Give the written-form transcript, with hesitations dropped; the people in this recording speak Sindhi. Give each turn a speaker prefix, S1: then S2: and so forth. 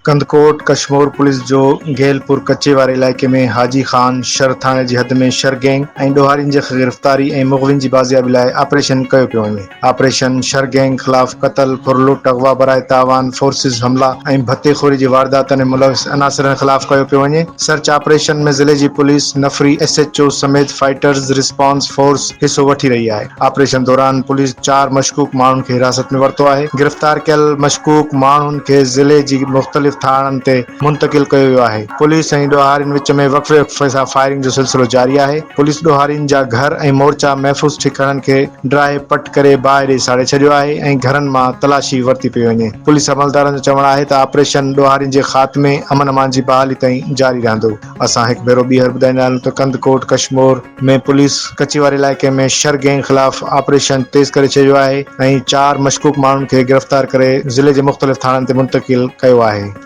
S1: ڪنڌڪوٽ، ڪشمور پوليس جو گيلپور ڪچي واري علائقي ۾ حاجي خان شر ٿاڻي جي حد ۾ شر گينگ ۽ ڏوهارين جي گرفتاري ۽ مغوين جي بازيابي لاء آپريشن ڪيو پيو وڃي. آپريشن شر گينگ خلاف قتل، ڦرلٽ، اغوا براء تاوان، فورسز حملا ۽ ڀتي خوري جي وارداتن ۾ ملوث عناصرن خلاف ڪيو پيو وڃي. سرچ آپريشن ۾ ضلعي جي پوليس نفري ايس ايڇ او سميت فائٽرز رسپانس فورس حصو وٺي رهي آهي. آپريشن دوران پوليس چار مشڪوڪ ماڻهن کي حراست ۾ ورتو آهي، گرفتار ڪيل مشڪوڪ ماڻهن کي ضلعي جي مختلف ٿاڻن تي منتقل ڪيو ويو آهي، پوليس ۽ ڏوهارين وچ ۾ وقفي وقفي سان فائرنگ جو سلسلو جاري آهي، پوليس ڏوهارين جا گهر ۽ مورچا محفوظ ٺڪاڻن کي ڊاهي پٽ ڪري باهه ڏئي ساڙي ڇڏيو آهي ۽ گهرن مان تلاشي ورتي پئي وڃي، پوليس عملدارن جو چوڻ آهي ته آپريشن ڏوهارين جي خاتمي، امن امان جي بحالي تائين جاري رهندو. اسان هڪ ڀيرو ٻيهر ٻڌائيندا هلون ته ڪنڌڪوٽ، ڪشمور ۾ پوليس ڪچي واري علائقي ۾ شر گينگ خلاف آپريشن تيز ڪري ڇڏيو آهي ۽ چار مشڪوڪ ماڻهن کي گرفتار ڪري ضلعي جي مختلف ٿاڻن تي منتقل ڪيو آهي.